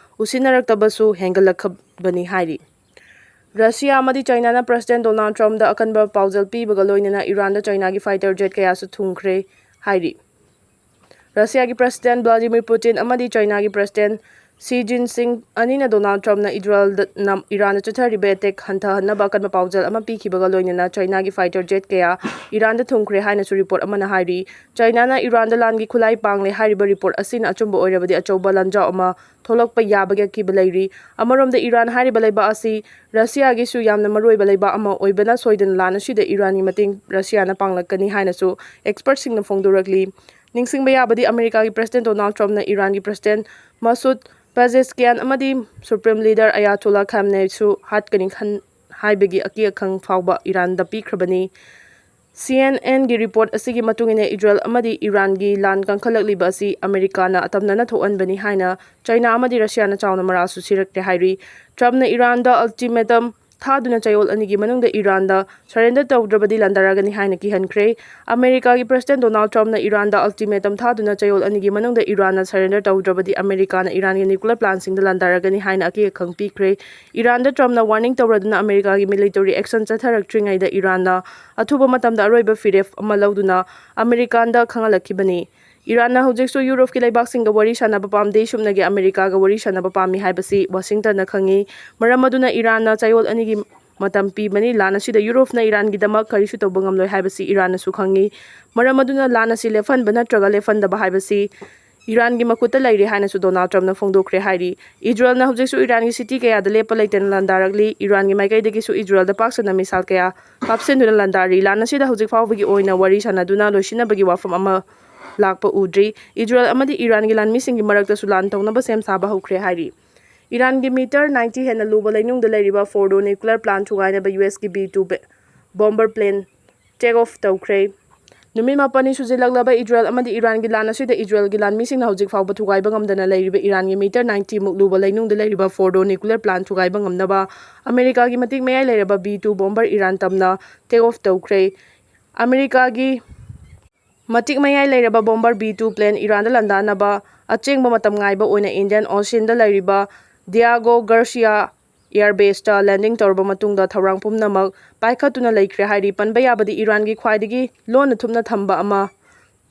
ꯎꯁꯤꯟꯅꯔꯛꯇꯕꯁꯨ ꯍꯦꯟꯒꯠꯂꯛꯈꯕꯅꯤ ꯍꯥꯏꯔꯤ꯫ ꯔꯁꯤꯌꯥ ꯑꯃꯗꯤ ꯆꯥꯏꯅꯥꯅ ꯄ꯭ꯔꯁꯤꯗꯦꯟ ꯗꯣꯅꯥꯜꯗ ꯇ꯭ꯔꯝꯞꯗ ꯑꯀꯟꯕ ꯄꯥꯎꯖꯦꯜ ꯄꯤꯕꯒ ꯂꯣꯏꯅꯅ ꯏꯔꯥꯟꯗ ꯆꯥꯏꯅꯥꯒꯤ ꯐꯥꯏꯇꯔ ꯖꯦꯠ ꯀꯌꯥꯁꯨ ꯊꯨꯡꯈ꯭ꯔꯦ ꯍꯥꯏꯔꯤ꯫ ꯔꯁꯤꯌꯥꯒꯤ ꯄ꯭ꯔꯁꯤꯗꯦꯟ ꯚ꯭ꯂꯥꯗꯤꯃꯤꯔ ꯄꯨꯇꯤꯟ ꯑꯃꯗꯤ ꯆꯥꯏꯅꯥꯒꯤ ꯄ꯭ꯔꯁꯤꯗꯦꯟ ꯁꯤ ꯖꯤꯟꯁꯤꯡ ꯑꯅꯤꯅ ꯗꯣꯅꯥꯜꯗ ꯇ꯭ꯔꯝꯞꯅ ꯏꯖꯔꯦꯜꯗ ꯅꯝ-, ꯏꯔꯥꯟꯗ ꯆꯠꯊꯔꯤꯕ ꯑꯦꯇꯦꯛ ꯍꯟꯊꯍꯟꯅꯕ ꯑꯀꯟꯕ ꯄꯥꯎꯖꯦꯜ ꯑꯃ ꯄꯤꯈꯤꯕꯒ ꯂꯣꯏꯅꯅ ꯆꯥꯏꯅꯥꯒꯤ ꯐꯥꯏꯇꯔ ꯖꯦꯠ ꯀꯌꯥ ꯏꯔꯥꯟꯗ ꯊꯨꯡꯈ꯭ꯔꯦ ꯍꯥꯏꯅꯁꯨ ꯔꯤꯄꯣꯔꯠ ꯑꯃꯅ ꯍꯥꯏꯔꯤ꯫ ꯆꯥꯏꯅꯥꯅ ꯏꯔꯥꯟꯗ ꯂꯥꯟꯒꯤ ꯈꯨꯠꯂꯥꯏ ꯄꯥꯡꯂꯦ ꯍꯥꯏꯔꯤꯕ ꯔꯤꯄꯣꯔꯠ ꯑꯁꯤꯅ ꯑꯆꯨꯝꯕ ꯑꯣꯏꯔꯕꯗꯤ ꯑꯆꯧꯕ ꯂꯥꯟꯖꯥꯎ ꯑꯃ ꯊꯣꯛꯂꯛꯄ ꯌꯥꯕꯒꯤ ꯑꯀꯤꯕ ꯂꯩꯔꯤ꯫ ꯑꯃꯔꯣꯝꯗ ꯏꯔꯥꯟ ꯍꯥꯏꯔꯤꯕ ꯂꯩꯕꯥꯛ ꯑꯁꯤ ꯔꯁꯤꯌꯥꯒꯤꯁꯨ ꯌꯥꯝꯅ ꯃꯔꯨꯑꯣꯏꯕ ꯂꯩꯕꯥꯛ ꯑꯃ ꯑꯣꯏꯕꯅ ꯁꯣꯏꯗꯅ ꯂꯥꯟ ꯑꯁꯤꯗ ꯏꯔꯥꯟꯒꯤ ꯃꯇꯦꯡ ꯔꯁꯤꯌꯥꯅ ꯄꯥꯡꯂꯛꯀꯅꯤ ꯍꯥꯏꯅꯁꯨ ꯑꯦꯛꯁꯄꯔꯠꯁꯤꯡꯅ ꯐꯣꯡꯗꯣꯔꯛꯂꯤ꯫ ꯅꯤꯡꯁꯤꯡꯕ ꯌꯥꯕꯗꯤ, ꯑꯃꯦꯔꯤꯀꯥꯒꯤ ꯄ꯭ꯔꯁꯤꯗꯦꯟ ꯗꯣꯅꯥꯜꯗ ꯇ꯭ꯔꯝꯞꯅ ꯏꯔꯥꯟꯒꯤ ꯄ꯭ꯔꯁꯤꯗꯦꯟ ꯃꯁꯨꯗ ꯄꯦꯖꯦꯁꯀꯤꯌꯥꯟ ꯑꯃꯗꯤ ꯁꯨꯄ꯭ꯔꯤꯝ ꯂꯤꯗꯔ ꯑꯌꯥꯇꯣꯂꯥ ꯈꯥꯝꯅꯦꯁꯨ ꯍꯥꯠꯀꯅꯤ ꯈꯟ-, ꯍꯥꯏꯕꯒꯤ ꯑꯀꯤ ꯑꯈꯪ ꯐꯥꯎꯕ ꯏꯔꯥꯟꯗ ꯄꯤꯈ꯭ꯔꯕꯅꯤ꯫ ꯁꯤ ꯑꯦꯟ ꯑꯦꯟꯒꯤ ꯔꯤꯄꯣꯔꯠ ꯑꯁꯤꯒꯤ ꯃꯇꯨꯡ ꯏꯟꯅ, ꯏꯖꯔꯦꯜ ꯑꯃꯗꯤ ꯏꯔꯥꯟꯒꯤ ꯂꯥꯟ ꯀꯟꯈꯠꯂꯛꯂꯤꯕ ꯑꯁꯤ ꯑꯃꯦꯔꯤꯀꯥꯅ ꯑꯇꯝꯅꯅ ꯊꯣꯛꯍꯟꯕꯅꯤ ꯍꯥꯏꯅ ꯆꯥꯏꯅꯥ ꯑꯃꯗꯤ ꯔꯁꯤꯌꯥꯅ ꯆꯥꯎꯅ ꯃꯔꯥꯜꯁꯨ ꯁꯤꯔꯛꯂꯦ ꯍꯥꯏꯔꯤ꯫ ꯇ꯭ꯔꯝꯞꯅ ꯏꯔꯥꯟꯗ ꯑꯜꯇꯤꯃꯦꯇꯝ ꯊꯥꯗꯨꯅ ꯆꯌꯣꯜ ꯑꯅꯤꯒꯤ ꯃꯅꯨꯡꯗ ꯏꯔꯥꯟꯗ ꯁꯔꯦꯟꯗꯔ ꯇꯧꯗ꯭ꯔꯕꯗꯤ ꯂꯥꯟꯗꯥꯔꯛꯀꯅꯤ ꯍꯥꯏꯅ ꯀꯤꯍꯟꯈ꯭ꯔꯦ꯫ ꯑꯃꯦꯔꯤꯀꯥꯒꯤ ꯄ꯭ꯔꯦꯁꯤꯗꯦꯟꯠ ꯗꯣꯅꯥꯜꯗ ꯇ꯭ꯔꯝꯞꯅ ꯏꯔꯥꯟꯗ ꯑꯜꯇꯤꯃꯦꯇꯝ ꯊꯥꯗꯨꯅ ꯆꯌꯣꯜ ꯑꯅꯤꯒꯤ ꯃꯅꯨꯡꯗ ꯏꯔꯥꯟꯅ ꯁꯔꯦꯟꯗꯔ ꯇꯧꯗ꯭ꯔꯕꯗꯤ ꯑꯃꯦꯔꯤꯀꯥꯅ ꯏꯔꯥꯟꯒꯤ ꯅ꯭ꯌꯨꯀ꯭ꯂꯤꯌꯔ ꯄ꯭ꯂꯥꯟꯁꯤꯡꯗ ꯂꯥꯟꯗꯥꯔꯛꯀꯅꯤ ꯍꯥꯏꯅ ꯑꯀꯤ ꯑꯈꯪ ꯄꯤꯈ꯭ꯔꯦ꯫ ꯏꯔꯥꯟꯗ ꯇ꯭ꯔꯝꯞꯅ ꯋꯥꯔꯅꯤꯡ ꯇꯧꯔꯗꯨꯅ ꯑꯃꯦꯔꯤꯀꯥꯒꯤ ꯃꯤꯂꯤꯇꯔꯤ ꯑꯦꯛꯁꯟ ꯆꯠꯊꯔꯛꯇ꯭ꯔꯤꯉꯩꯗ ꯏꯔꯥꯟꯅ ꯑꯊꯨꯕ ꯃꯇꯝꯗ ꯑꯔꯣꯏꯕ ꯐꯤꯔꯦꯞ ꯑꯃ ꯂꯧꯗꯨꯅ ꯑꯃꯦꯔꯤꯀꯥꯟꯗ ꯈꯪꯍꯜꯂꯛꯈꯤꯕꯅꯤ꯫ ꯏꯔꯥꯟꯅ ꯍꯧꯖꯤꯛꯁꯨ ꯌꯨꯔꯣꯞꯀꯤ ꯂꯩꯕꯥꯛꯁꯤꯡꯒ ꯋꯥꯔꯤ ꯁꯥꯟꯅꯕ ꯄꯥꯝꯗꯦ, ꯁꯨꯞꯅꯒꯤ ꯑꯃꯦꯔꯤꯀꯥꯒ ꯋꯥꯔꯤ ꯁꯥꯟꯅꯕ ꯄꯥꯝꯃꯤ ꯍꯥꯏꯕꯁꯤ ꯋꯥꯁꯤꯡꯇꯟꯅ ꯈꯪꯏ꯫ ꯃꯔꯝ ꯑꯗꯨꯅ ꯏꯔꯥꯟꯅ ꯆꯌꯣꯜ ꯑꯅꯤꯒꯤ ꯃꯇꯝ ꯄꯤꯕꯅꯤ꯫ ꯂꯥꯟ ꯑꯁꯤꯗ ꯌꯨꯔꯣꯞꯅ ꯏꯔꯥꯟꯒꯤꯗꯃꯛ ꯀꯔꯤꯁꯨ ꯇꯧꯕ ꯉꯝꯂꯣꯏ ꯍꯥꯏꯕꯁꯤ ꯏꯔꯥꯟꯅꯁꯨ ꯈꯪꯏ꯫ ꯃꯔꯝ ꯑꯗꯨꯅ ꯂꯥꯟ ꯑꯁꯤ ꯂꯦꯞꯍꯟꯕ ꯅꯠꯇ꯭ꯔꯒ ꯂꯦꯞꯍꯟꯗꯕ ꯍꯥꯏꯕꯁꯤ ꯏꯔꯥꯟꯒꯤ ꯃꯈꯨꯠꯇ ꯂꯩꯔꯦ ꯍꯥꯏꯅꯁꯨ ꯗꯣꯅꯥꯜꯗ ꯇ꯭ꯔꯝꯞꯅ ꯐꯣꯡꯗꯣꯛꯈ꯭ꯔꯦ ꯍꯥꯏꯔꯤ꯫ ꯏꯖꯔꯦꯜꯅ ꯍꯧꯖꯤꯛꯁꯨ ꯏꯔꯥꯟꯒꯤ ꯁꯤꯇꯤ ꯀꯌꯥꯗ ꯂꯦꯞꯄ ꯂꯩꯇꯅ ꯂꯥꯟꯗꯥꯔꯛꯂꯤ꯫ ꯏꯔꯥꯟꯒꯤ ꯃꯥꯏꯀꯩꯗꯒꯤꯁꯨ ꯏꯖꯔꯦꯜꯗ ꯄꯥꯛ ꯁꯟꯅ ꯃꯤꯁꯥꯏꯜ ꯀꯌꯥ ꯀꯥꯞꯁꯤꯟꯗꯨꯅ ꯂꯥꯟꯗꯥꯔꯤ꯫ ꯂꯥꯟ ꯑꯁꯤꯗ ꯍꯧꯖꯤꯛ ꯐꯥꯎꯕꯒꯤ ꯑꯣꯏꯅ ꯋꯥꯔꯤ ꯁꯥꯟꯅꯗꯨꯅ ꯂꯣꯏꯁꯤꯟꯅꯕꯒꯤ ꯋꯥꯐꯝ ꯑꯃ ꯂꯥꯛꯄ ꯎꯗ꯭ꯔꯤ꯫ ꯏꯖꯔꯦꯜ ꯑꯃꯗꯤ ꯏꯔꯥꯟꯒꯤ ꯂꯥꯟꯃꯤꯁꯤꯡꯒꯤ ꯃꯔꯛꯇꯁꯨ ꯂꯥꯟ ꯇꯧꯅꯕ ꯁꯦꯝ ꯁꯥꯕ ꯍꯧꯈ꯭ꯔꯦ ꯍꯥꯏꯔꯤ꯫ ꯏꯔꯥꯟꯒꯤ ꯃꯤꯇꯔ ꯅꯥꯏꯟꯇꯤ ꯍꯦꯟꯅ ꯂꯨꯕ ꯂꯩꯅꯨꯡꯗ ꯂꯩꯔꯤꯕ ꯐꯣꯔꯗꯣ ꯅ꯭ꯌꯨꯀ꯭ꯂꯤꯌꯔ ꯄ꯭ꯂꯥꯟ ꯊꯨꯒꯥꯏꯅꯕ ꯌꯨ ꯑꯦꯁꯀꯤ B two bomber plane take off ꯇꯧꯈ꯭ꯔꯦ꯫ ꯅꯨꯃꯤꯠ ꯃꯥꯄꯟꯅꯤ ꯁꯨꯖꯤꯜꯂꯛꯂꯕ ꯏꯖꯔꯦꯜ ꯑꯃꯗꯤ ꯏꯔꯥꯟꯒꯤ ꯂꯥꯟ ꯑꯁꯤꯗ ꯏꯖꯔꯦꯜꯒꯤ ꯂꯥꯟꯃꯤꯁꯤꯡꯅ ꯍꯧꯖꯤꯛ ꯐꯥꯎꯕ ꯊꯨꯒꯥꯏꯕ ꯉꯝꯗꯅ ꯂꯩꯔꯤꯕ ꯏꯔꯥꯟꯒꯤ ꯃꯤꯇꯔ ꯅꯥꯏꯟꯇꯤ ꯃꯨꯛ ꯂꯨꯕ ꯂꯩꯅꯨꯡꯗ ꯂꯩꯔꯤꯕ ꯐꯣꯔꯗꯣ ꯅ꯭ꯌꯨꯀ꯭ꯂꯤꯌꯔ ꯄ꯭ꯂꯥꯟ ꯊꯨꯒꯥꯏꯕ ꯉꯝꯅꯕ ꯑꯃꯦꯔꯤꯀꯥꯒꯤ ꯃꯇꯤꯛ ꯃꯌꯥꯏ ꯂꯩꯔꯕ ꯕꯤ ꯇꯨ ꯕꯣꯝꯕꯔ ꯏꯔꯥꯟ ꯇꯝꯅ ꯇꯦꯛ ꯑꯣꯐ ꯇꯧꯈ꯭ꯔꯦ꯫ ꯑꯃꯦꯔꯤꯀꯥꯒꯤ ꯃꯇꯤꯛ ꯃꯌꯥꯏ ꯂꯩꯔꯕ ꯕꯣꯝꯕꯔ ꯕꯤ ꯇꯨ ꯄ꯭ꯂꯦꯟ ꯏꯔꯥꯟꯗ ꯂꯥꯟꯗꯥꯅꯕ ꯑꯆꯦꯡꯕ ꯃꯇꯝ ꯉꯥꯏꯕ ꯑꯣꯏꯅ ꯏꯟꯗꯤꯌꯟ ꯑꯣꯁꯤꯌꯟꯗ ꯂꯩꯔꯤꯕ ꯗꯤꯌꯥꯒꯣ ꯒꯥꯔꯁꯤꯌꯥ ꯑꯦꯌꯔꯕꯦꯁꯇ ꯂꯦꯟꯗꯤꯡ ꯇꯧꯔꯕ ꯃꯇꯨꯡꯗ ꯊꯧꯔꯥꯡ ꯄꯨꯝꯅꯃꯛ ꯄꯥꯏꯈꯠꯇꯨꯅ ꯂꯩꯈ꯭ꯔꯦ ꯍꯥꯏꯔꯤ꯫ ꯄꯟꯕ ꯌꯥꯕꯗꯤ ꯏꯔꯥꯟꯒꯤ ꯈ꯭ꯋꯥꯏꯗꯒꯤ ꯂꯣꯟꯅ ꯊꯨꯞꯅ ꯊꯝꯕ ꯑꯃ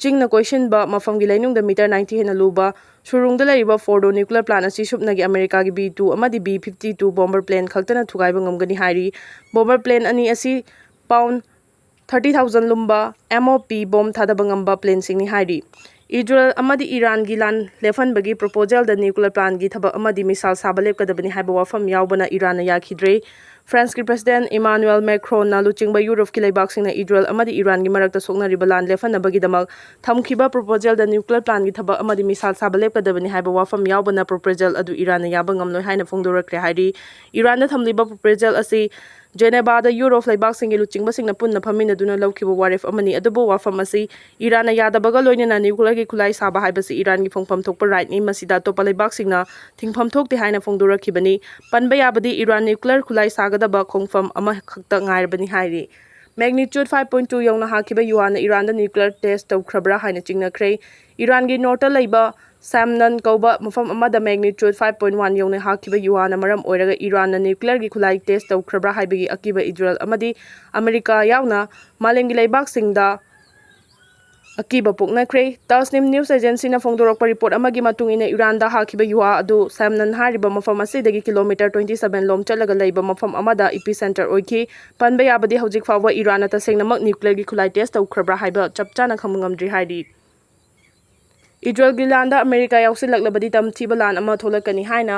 ꯆꯤꯡꯅ ꯀꯣꯏꯁꯤꯟꯕ ꯃꯐꯝꯒꯤ ꯂꯩꯅꯨꯡꯗ ꯃꯤꯇꯔ ꯅꯥꯏꯟꯇꯤ ꯍꯦꯟꯅ ꯂꯨꯕ ꯁꯨꯔꯨꯡꯗ ꯂꯩꯔꯤꯕ ꯐꯣꯔꯗꯣ ꯅ꯭ꯌꯨꯀ꯭ꯂꯤꯌꯔ ꯄ꯭ꯂꯥꯟ ꯑꯁꯤ ꯁꯨꯞꯅꯒꯤ ꯑꯃꯦꯔꯤꯀꯥꯒꯤ ꯕꯤ ꯇꯨ ꯑꯃꯗꯤ B fifty two bomber plane ꯈꯛꯇꯅ ꯊꯨꯒꯥꯏꯕ ꯉꯝꯒꯅꯤ ꯍꯥꯏꯔꯤ꯫ ꯕꯣꯝꯕꯔ ꯄ꯭ꯂꯦꯟ ꯑꯅꯤ ꯑꯁꯤ ꯄꯥꯎꯟ ꯊꯥꯔꯇꯤ ꯊꯥꯎꯖꯟ ꯂꯨꯝꯕ ꯑꯦꯝ ꯑꯣ ꯄꯤ ꯕꯣꯝ ꯊꯥꯗꯕ ꯉꯝꯕ ꯄ꯭ꯂꯦꯟꯁꯤꯡꯅꯤ ꯍꯥꯏꯔꯤ꯫ ꯏꯖꯔꯦꯜ ꯑꯃꯗꯤ ꯏꯔꯥꯟꯒꯤ ꯂꯥꯟ ꯂꯦꯞꯍꯟꯕꯒꯤ ꯄ꯭ꯔꯣꯄꯣꯖꯦꯜꯗ ꯅ꯭ꯌꯨꯀ꯭ꯂꯤꯌꯔ ꯄ꯭ꯂꯥꯟꯒꯤ ꯊꯕꯛ ꯑꯃꯗꯤ ꯃꯤꯁꯥꯏꯜ ꯁꯥꯕ ꯂꯦꯞꯀꯗꯕꯅꯤ ꯍꯥꯏꯕ ꯋꯥꯐꯝ ꯌꯥꯎꯕꯅ ꯏꯔꯥꯟꯅ ꯌꯥꯈꯤꯗ꯭ꯔꯦ꯫ ꯐ꯭ꯔꯥꯟꯁꯀꯤ ꯄ꯭ꯔꯦꯁꯤꯗꯦꯟ ꯏꯃꯥꯅꯨꯑꯦꯜ ꯃꯦꯀ꯭ꯔꯣꯟꯅ ꯂꯨꯆꯤꯡꯕ ꯌꯨꯔꯣꯞꯀꯤ ꯂꯩꯕꯥꯛꯁꯤꯡꯅ ꯏꯖꯔꯦꯜ ꯑꯃꯗꯤ ꯏꯔꯥꯟꯒꯤ ꯃꯔꯛꯇ ꯁꯣꯛꯅꯔꯤꯕ ꯂꯥꯟ ꯂꯦꯞꯍꯟꯅꯕꯒꯤꯗꯃꯛ ꯊꯝꯈꯤꯕ ꯄ꯭ꯔꯣꯄꯣꯖꯦꯜꯗ ꯅ꯭ꯌꯨꯀ꯭ꯂꯤꯌꯔ ꯄ꯭ꯂꯥꯟꯒꯤ ꯊꯕꯛ ꯑꯃꯗꯤ ꯃꯤꯁꯥꯏꯜ ꯁꯥꯕ ꯂꯦꯞꯀꯗꯕꯅꯤ ꯍꯥꯏꯕ ꯋꯥꯐꯝ ꯌꯥꯎꯕꯅ ꯄ꯭ꯔꯣꯄꯣꯖꯦꯜ ꯑꯗꯨ ꯏꯔꯥꯟꯅ ꯌꯥꯕ ꯉꯝꯂꯣꯏ ꯍꯥꯏꯅ ꯐꯣꯡꯗꯣꯔꯛꯈ꯭ꯔꯦ ꯍꯥꯏꯔꯤ꯫ ꯏꯔꯥꯟꯗ ꯊꯝꯂꯤꯕ ꯄ꯭ꯔꯣꯄꯣꯖꯦꯜ ꯑꯁꯤ ꯖꯦꯅꯦꯕꯥꯗ ꯌꯨꯔꯣꯞ ꯂꯩꯕꯥꯛꯁꯤꯡꯒꯤ ꯂꯨꯆꯤꯡꯕꯁꯤꯡꯅ ꯄꯨꯟꯅ ꯐꯝꯃꯤꯟꯅꯗꯨꯅ ꯂꯧꯈꯤꯕ ꯋꯥꯔꯦꯞ ꯑꯃꯅꯤ꯫ ꯑꯗꯨꯕꯨ ꯋꯥꯐꯝ ꯑꯁꯤ ꯏꯔꯥꯟꯅ ꯌꯥꯗꯕꯒ ꯂꯣꯏꯅꯅ ꯅ꯭ꯌꯨꯀ꯭ꯂꯤꯌꯔꯒꯤ ꯈꯨꯠꯂꯥꯏ ꯁꯥꯕ ꯍꯥꯏꯕꯁꯤ ꯏꯔꯥꯟꯒꯤ ꯐꯪꯐꯝ ꯊꯣꯛꯄ ꯔꯥꯏꯠꯅꯤ꯫ ꯃꯁꯤꯗ ꯑꯇꯣꯞꯄ ꯂꯩꯕꯥꯛꯁꯤꯡꯅ ꯊꯤꯡꯐꯝ ꯊꯣꯛꯇꯦ ꯍꯥꯏꯅ ꯐꯣꯡꯗꯣꯔꯛꯈꯤꯕꯅꯤ꯫ ꯄꯟꯕ ꯌꯥꯕꯗꯤ ꯏꯔꯥꯟ ꯅ꯭ꯌꯨꯀ꯭ꯂꯤꯌꯔ ꯈꯨꯠꯂꯥꯏ ꯁꯥꯒꯗꯕ ꯈꯣꯡꯐꯝ ꯑꯃꯈꯛꯇ ꯉꯥꯏꯔꯕꯅꯤ ꯍꯥꯏꯔꯤ꯫ ꯃꯦꯒꯅꯤꯆꯨꯠ ꯐꯥꯏꯚ ꯄꯣꯏꯟ ꯇꯨ ꯌꯧꯅ ꯍꯥꯈꯤꯕ ꯌꯨꯑꯦꯟꯅ ꯏꯔꯥꯟꯗ ꯅ꯭ꯌꯨꯀ꯭ꯂꯤꯌꯔ ꯇꯦꯁ ꯇꯧꯈ꯭ꯔꯕ꯭ꯔꯥ ꯍꯥꯏꯅ ꯆꯤꯡꯅꯈ꯭ꯔꯦ꯫ ꯏꯔꯥꯟꯒꯤ ꯅꯣꯔꯠꯇ ꯂꯩꯕ ꯁꯥꯝꯅꯟ ꯀꯧꯕ ꯃꯐꯝ ꯑꯃꯗ ꯃꯦꯒꯅꯤꯆꯨꯠ ꯐꯥꯏꯚ ꯄꯣꯏꯟ ꯋꯥꯟ ꯌꯧꯅ ꯍꯥꯈꯤꯕ ꯌꯨꯑꯦꯟꯅ ꯃꯔꯝ ꯑꯣꯏꯔꯒ ꯏꯔꯥꯟꯅ ꯅ꯭ꯌꯨꯀ꯭ꯂꯤꯌꯔꯒꯤ ꯈꯨꯠꯂꯥꯏ ꯇꯦꯁ ꯇꯧꯈ꯭ꯔꯕ꯭ꯔꯥ ꯍꯥꯏꯕꯒꯤ ꯑꯀꯤꯕ ꯏꯖꯔꯦꯜ ꯑꯃꯗꯤ ꯑꯃꯦꯔꯤꯀꯥ ꯌꯥꯎꯅ ꯃꯥꯂꯦꯝꯒꯤ ꯂꯩꯕꯥꯛꯁꯤꯡꯗ ꯑꯀꯤꯕ ꯄꯣꯛꯅꯈ꯭ꯔꯦ꯫ ꯇꯁꯅꯤꯝ ꯅ꯭ꯌꯨꯁ ꯑꯦꯖꯦꯟꯁꯤꯅ ꯐꯣꯡꯗꯣꯔꯛꯄ ꯔꯤꯄꯣꯔꯠ ꯑꯃꯒꯤ ꯃꯇꯨꯡ ꯏꯟꯅ ꯏꯔꯥꯟꯗ ꯍꯥꯈꯤꯕ ꯌꯨꯑꯦꯟ ꯑꯗꯨ ꯁꯥꯝꯅꯟ ꯍꯥꯏꯔꯤꯕ ꯃꯐꯝ ꯑꯁꯤꯗꯒꯤ ꯀꯤꯂꯣꯃꯤꯇꯔ ꯇ꯭ꯋꯦꯟꯇꯤ ꯁꯚꯦꯟ ꯂꯣꯝ ꯆꯠꯂꯒ ꯂꯩꯕ ꯃꯐꯝ ꯑꯃꯗ ꯏꯄꯤ ꯁꯦꯟꯇꯔ ꯑꯣꯏꯈꯤ꯫ ꯄꯟꯕ ꯌꯥꯕꯗꯤ ꯍꯧꯖꯤꯛ ꯐꯥꯎꯕ ꯏꯔꯥꯟꯅ ꯇꯁꯦꯡꯅꯃꯛ ꯅ꯭ꯌꯨꯀ꯭ꯂꯤꯌꯔꯒꯤ ꯈꯨꯠꯂꯥꯏ ꯇꯦꯁ ꯇꯧꯈ꯭ꯔꯕ꯭ꯔꯥ ꯍꯥꯏꯕ ꯆꯞ ꯆꯥꯅ ꯈꯪꯕ ꯉꯝꯗ꯭ꯔꯤ ꯍꯥꯏꯔꯤ꯫ ꯏꯖꯔꯦꯜꯒꯤ ꯂꯥꯟꯗ ꯑꯃꯦꯔꯤꯀꯥ ꯌꯥꯎꯁꯤꯜꯂꯛꯂꯕꯗꯤ ꯇꯝꯊꯤꯕ ꯂꯥꯟ ꯑꯃ ꯊꯣꯛꯂꯛꯀꯅꯤ ꯍꯥꯏꯅ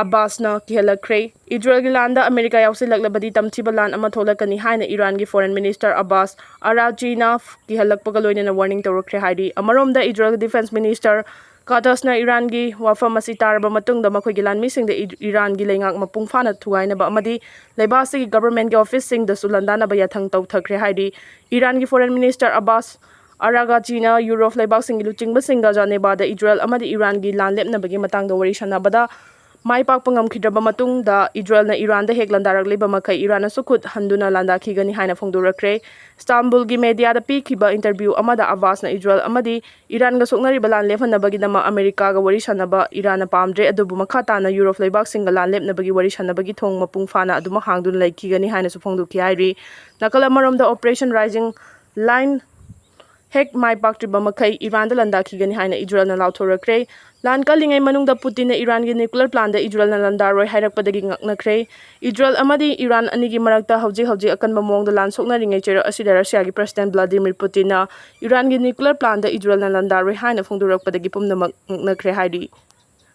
ꯑꯕꯥꯁꯅ ꯀꯤꯍꯜꯂꯛꯈ꯭ꯔꯦ꯫ ꯏꯖꯔꯦꯜꯒꯤ ꯂꯥꯟꯗ ꯑꯃꯦꯔꯤꯀꯥ ꯌꯥꯎꯁꯤꯜꯂꯛꯂꯕꯗꯤ ꯇꯝꯊꯤꯕ ꯂꯥꯟ ꯑꯃ ꯊꯣꯛꯂꯛꯀꯅꯤ ꯍꯥꯏꯅ ꯏꯔꯥꯟꯒꯤ ꯐꯣꯔꯦꯟ ꯃꯤꯅꯤꯁꯇꯔ ꯑꯕꯥꯁ ꯑꯔꯥꯆꯤꯅ ꯀꯤꯍꯜꯂꯛꯄꯒ ꯂꯣꯏꯅꯅ ꯋꯥꯔꯅꯤꯡ ꯇꯧꯔꯛꯈ꯭ꯔꯦ ꯍꯥꯏꯔꯤ꯫ ꯑꯃꯔꯣꯝꯗ ꯏꯖꯔꯦꯜꯒꯤ ꯗꯤꯐꯦꯟꯁ ꯃꯤꯅꯤꯁꯇꯔ ꯀꯥꯇꯁꯅ ꯏꯔꯥꯟꯒꯤ ꯋꯥꯐꯝ ꯑꯁꯤ ꯇꯥꯔꯕ ꯃꯇꯨꯡꯗ ꯃꯈꯣꯏꯒꯤ ꯂꯥꯟꯃꯤꯁꯤꯡꯗ ꯏ-, ꯏꯔꯥꯟꯒꯤ ꯂꯩꯉꯥꯛ ꯃꯄꯨꯡ ꯐꯥꯅ ꯊꯨꯒꯥꯏꯅꯕ ꯑꯃꯗꯤ ꯂꯩꯕꯥꯛ ꯑꯁꯤꯒꯤ ꯒꯚꯔꯟꯃꯦꯟꯠꯀꯤ ꯑꯣꯐꯤꯁꯁꯤꯡꯗꯁꯨ ꯂꯥꯟꯗꯥꯅꯕ ꯌꯥꯊꯪ ꯇꯧꯊꯈ꯭ꯔꯦ ꯍꯥꯏꯔꯤ꯫ ꯏꯔꯥꯟꯒꯤ ꯐꯣꯔꯦꯟ ꯃꯤꯅꯤꯁꯇꯔ ꯑꯕꯥꯁ ꯑꯔꯥꯒꯥꯆꯤꯅ ꯌꯨꯔꯣꯞ ꯂꯩꯕꯥꯛꯁꯤꯡꯒꯤ ꯂꯨꯆꯤꯡꯕꯁꯤꯡꯒ ꯖꯅꯦꯕꯥꯗ ꯏꯖꯔꯦꯜ ꯑꯃꯗꯤ ꯏꯔꯥꯟꯒꯤ ꯂꯥꯟ ꯂꯦꯞꯅꯕꯒꯤ ꯃꯇꯥꯡꯗ ꯋꯥꯔꯤ ꯁꯥꯟꯅꯕꯗ ꯃꯥꯏ ꯄꯥꯛꯄ ꯉꯝꯈꯤꯗ꯭ꯔꯕ ꯃꯇꯨꯡꯗ ꯏꯖꯔꯦꯜꯅ ꯏꯔꯥꯟꯗ ꯍꯦꯛ ꯂꯥꯟꯗꯥꯔꯛꯂꯤꯕ ꯃꯈꯩ ꯏꯔꯥꯟꯅꯁꯨ ꯈꯨꯠ ꯍꯟꯗꯨꯅ ꯂꯥꯟꯗꯥꯈꯤꯒꯅꯤ ꯍꯥꯏꯅ ꯐꯣꯡꯗꯣꯔꯛꯈ꯭ꯔꯦ꯫ ꯏꯁꯇꯥꯟꯕꯨꯜꯒꯤ ꯃꯦꯗꯤꯌꯥꯗ ꯄꯤꯈꯤꯕ ꯏꯟꯇꯔꯚ꯭ꯌꯨ ꯑꯃꯗ ꯑꯕꯥꯁꯅ ꯏꯖꯔꯦꯜ ꯑꯃꯗꯤ ꯏꯔꯥꯟꯒ ꯁꯣꯛꯅꯔꯤꯕ ꯂꯥꯟ ꯂꯦꯞꯍꯟꯅꯕꯒꯤꯗꯃꯛ ꯑꯃꯦꯔꯤꯀꯥꯒ ꯋꯥꯔꯤ ꯁꯥꯟꯅꯕ ꯏꯔꯥꯟꯅ ꯄꯥꯝꯗ꯭ꯔꯦ, ꯑꯗꯨꯕꯨ ꯃꯈꯥ ꯇꯥꯅ ꯌꯨꯔꯣꯞ ꯂꯩꯕꯥꯛꯁꯤꯡꯒ ꯂꯥꯟ ꯂꯦꯞꯅꯕꯒꯤ ꯋꯥꯔꯤ ꯁꯥꯟꯅꯕꯒꯤ ꯊꯣꯡ ꯃꯄꯨꯡ ꯐꯥꯅ ꯑꯗꯨꯃꯛ ꯍꯥꯡꯗꯨꯅ ꯂꯩꯈꯤꯒꯅꯤ ꯍꯥꯏꯅꯁꯨ ꯐꯣꯡꯗꯣꯛꯈꯤ ꯍꯥꯏꯔꯤ꯫ ꯅꯥꯀꯜ ꯑꯃꯔꯣꯝꯗ ꯑꯣꯄꯔꯦꯁꯟ ꯔꯥꯏꯖꯤꯡ ꯂꯥꯏꯟ ꯍꯦꯛ ꯃꯥꯏ ꯄꯥꯛꯇ꯭ꯔꯤꯕ ꯃꯈꯩ ꯏꯔꯥꯟꯗ ꯂꯥꯟꯗꯥꯈꯤꯒꯅꯤ ꯍꯥꯏꯅ ꯏꯖꯔꯦꯜꯅ ꯂꯥꯎꯊꯣꯔꯛꯈ꯭ꯔꯦ꯫ ꯂꯥꯟ ꯀꯜꯂꯤꯉꯩ ꯃꯅꯨꯡꯗ ꯄꯨꯇꯤꯟꯅ ꯏꯔꯥꯟꯒꯤ ꯅ꯭ꯌꯨꯀ꯭ꯂꯤꯌꯔ ꯄ꯭ꯂꯥꯟꯗ ꯏꯖꯔꯦꯜꯅ ꯂꯥꯟꯗꯥꯔꯣꯏ ꯍꯥꯏꯔꯛꯄꯗꯒꯤ ꯉꯛꯅꯈ꯭ꯔꯦ꯫ ꯏꯖꯔꯦꯜ ꯑꯃꯗꯤ ꯏꯔꯥꯟ ꯑꯅꯤꯒꯤ ꯃꯔꯛꯇ ꯍꯧꯖꯤꯛ ꯍꯧꯖꯤꯛ ꯑꯀꯟꯕ ꯃꯑꯣꯡꯗ ꯂꯥꯟ ꯁꯣꯛꯅꯔꯤꯉꯩ ꯆꯩꯔꯛ ꯑꯁꯤꯗ ꯔꯁꯤꯌꯥꯒꯤ ꯄ꯭ꯔꯦꯁꯤꯗꯦꯟꯠ ꯚ꯭ꯂꯥꯗꯤꯃꯤꯔ ꯄꯨꯇꯤꯟꯅ ꯏꯔꯥꯟꯒꯤ ꯅ꯭ꯌꯨꯀ꯭ꯂꯤꯌꯔ ꯄ꯭ꯂꯥꯟꯗ ꯏꯖꯔꯦꯜꯅ ꯂꯥꯟꯗꯥꯔꯣꯏ ꯍꯥꯏꯅ ꯐꯣꯡꯗꯣꯔꯛꯄꯗꯒꯤ ꯄꯨꯝꯅꯃꯛ ꯉꯛꯅꯈ꯭ꯔꯦ ꯍꯥꯏꯔꯤ꯫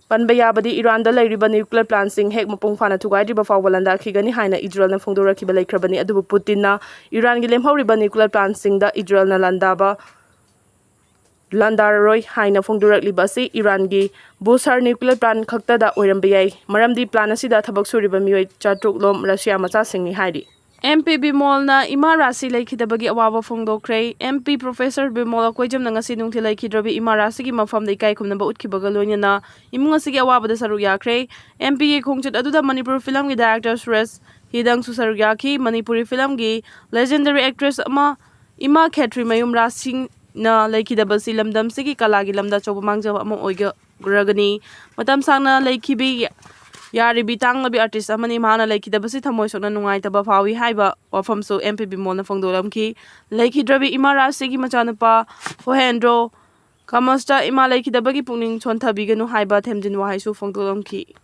ꯄꯟꯕ ꯌꯥꯕꯗꯤ, ꯏꯔꯥꯟꯗ ꯂꯩꯔꯤꯕ ꯅ꯭ꯌꯨꯀ꯭ꯂꯤꯌꯔ ꯄ꯭ꯂꯥꯟꯁꯤꯡ ꯍꯦꯛ ꯃꯄꯨꯡ ꯐꯥꯅ ꯊꯨꯒꯥꯏꯗ꯭ꯔꯤꯕ ꯐꯥꯎꯕ ꯂꯥꯟꯗꯥꯈꯤꯒꯅꯤ ꯍꯥꯏꯅ ꯏꯖꯔꯦꯜꯅ ꯐꯣꯡꯗꯣꯔꯛꯈꯤꯕ ꯂꯩꯈ꯭ꯔꯕꯅꯤ꯫ ꯑꯗꯨꯕꯨ ꯄꯨꯇꯤꯟꯅ ꯏꯔꯥꯟꯒꯤ ꯂꯦꯝꯍꯧꯔꯤꯕ ꯅ꯭ꯌꯨꯀ꯭ꯂꯤꯌꯔ ꯄ꯭ꯂꯥꯟꯁꯤꯡꯗ ꯏꯖꯔꯦꯜꯅ ꯂꯥꯟꯗꯥꯕ ꯂꯥꯟꯗꯥꯔꯔꯣꯏ ꯍꯥꯏꯅ ꯐꯣꯡꯗꯣꯔꯛꯂꯤꯕ ꯑꯁꯤ ꯏꯔꯥꯟꯒꯤ ꯕꯨꯁꯥꯔ ꯅ꯭ꯌꯨꯀ꯭ꯂꯤꯌꯔ ꯄ꯭ꯂꯥꯟ ꯈꯛꯇꯗ ꯑꯣꯏꯔꯝꯕ ꯌꯥꯏ꯫ ꯃꯔꯝꯗꯤ ꯄ꯭ꯂꯥꯟ ꯑꯁꯤꯗ ꯊꯕꯛ ꯁꯨꯔꯤꯕ ꯃꯤꯑꯣꯏ ꯆꯥꯇ꯭ꯔꯨꯛ ꯂꯣꯝ ꯔꯁꯤꯌꯥ ꯃꯆꯥꯁꯤꯡꯅꯤ ꯍꯥꯏꯔꯤ꯫ ꯑꯦꯝ ꯄꯤ ꯕꯤꯃꯣꯜꯅ ꯏꯃꯥ ꯔꯥꯁꯤ ꯂꯩꯈꯤꯗꯕꯒꯤ ꯑꯋꯥꯕ ꯐꯣꯡꯗꯣꯛꯈ꯭ꯔꯦ꯫ ꯑꯦꯝ ꯄꯤ ꯄ꯭ꯔꯣꯐꯦꯁꯔ ꯕꯤꯃꯣꯜ ꯑꯀꯣꯏꯖꯝꯅ ꯉꯁꯤ ꯅꯨꯡꯊꯤꯜ ꯂꯩꯈꯤꯗ꯭ꯔꯕꯤ ꯏꯃꯥ ꯔꯥꯁꯤꯒꯤ ꯃꯐꯝꯗ ꯏꯀꯥꯏ ꯈꯨꯝꯅꯕ ꯎꯠꯈꯤꯕꯒ ꯂꯣꯏꯅꯅ ꯏꯃꯨꯡ ꯑꯁꯤꯒꯤ ꯑꯋꯥꯕꯗ ꯁꯔꯨꯛ ꯌꯥꯈ꯭ꯔꯦ꯫ ꯑꯦꯝ ꯄꯤꯒꯤ ꯈꯣꯡꯆꯠ ꯑꯗꯨꯗ ꯃꯅꯤꯄꯨꯔ ꯐꯤꯂꯝꯒꯤ ꯗꯥꯏꯔꯦꯛꯇꯔ ꯁꯨꯔꯦꯁ ꯍꯤꯗꯪꯁꯨ ꯁꯔꯨꯛ ꯌꯥꯈꯤ꯫ ꯃꯅꯤꯄꯨꯔꯤ ꯐꯤꯂꯝꯒꯤ ꯂꯦꯖꯦꯟꯗꯔꯤ ꯑꯦꯛꯇ꯭ꯔꯦꯁ ꯑꯃ ꯏꯃꯥ ꯈꯦꯇ꯭ꯔꯤꯃꯌꯨꯝ ꯔꯥꯁꯤꯡꯅ ꯂꯩꯈꯤꯗꯕꯁꯤ ꯂꯝꯗꯝꯁꯤꯒꯤ ꯀꯂꯥꯒꯤ ꯂꯝꯗ ꯑꯆꯧꯕ ꯃꯥꯡꯖꯕ ꯑꯃ ꯑꯣꯏꯒ-, ꯑꯣꯏꯔꯒꯅꯤ꯫ ꯃꯇꯝ ꯁꯥꯡꯅ ꯂꯩꯈꯤꯕꯤ ꯌꯥꯔꯤꯕꯤ ꯇꯥꯡꯂꯕꯤ ꯑꯥꯔꯇꯤꯁ ꯑꯃꯅꯤ꯫ ꯃꯍꯥꯛꯅ ꯂꯩꯈꯤꯗꯕꯁꯤ ꯊꯃꯣꯏ ꯁꯣꯛꯅ ꯅꯨꯡꯉꯥꯏꯇꯕ ꯐꯥꯎꯏ ꯍꯥꯏꯕ ꯋꯥꯐꯝꯁꯨ ꯑꯦꯝ ꯄꯤ ꯕꯤꯃꯣꯜꯅ ꯐꯣꯡꯗꯣꯛꯂꯝꯈꯤ꯫ ꯂꯩꯈꯤꯗ꯭ꯔꯕꯤ ꯏꯃꯥ ꯔꯥꯁꯤꯒꯤ ꯃꯆꯥꯅꯨꯄꯥ ꯍꯣꯍꯦꯟꯗ꯭ꯔꯣ ꯀꯃꯁꯇ ꯏꯃꯥ ꯂꯩꯈꯤꯗꯕꯒꯤ ꯄꯨꯛꯅꯤꯡ ꯁꯣꯟꯊꯕꯤꯒꯅꯨ ꯍꯥꯏꯕ ꯊꯦꯝꯖꯤꯟ ꯋꯥꯍꯩꯁꯨ ꯐꯣꯡꯗꯣꯛꯂꯝꯈꯤ꯫